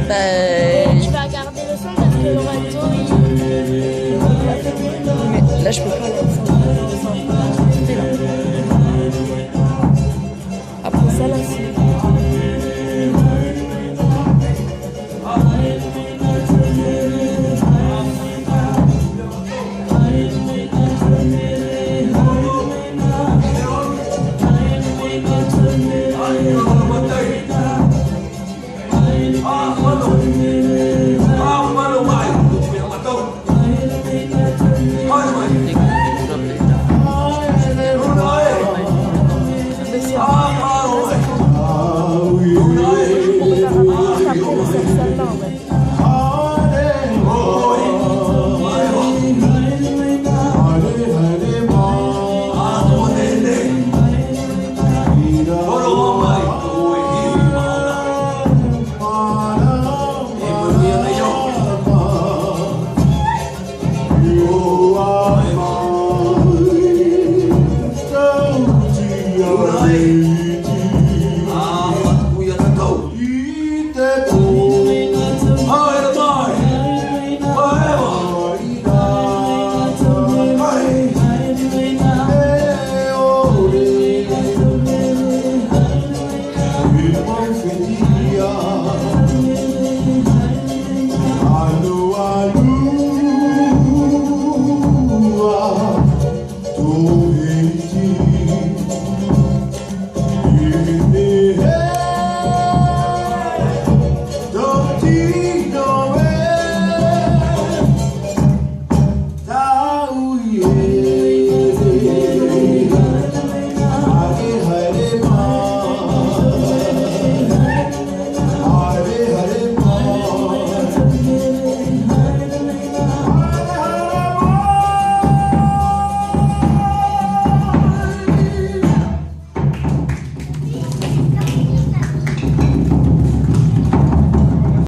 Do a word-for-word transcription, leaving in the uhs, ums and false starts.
Bah, tu vas garder le son parce que le radeau, il... Mais là, je peux pas, là, ça, ça, ça, ça, ça, là. Après ça, là, c'est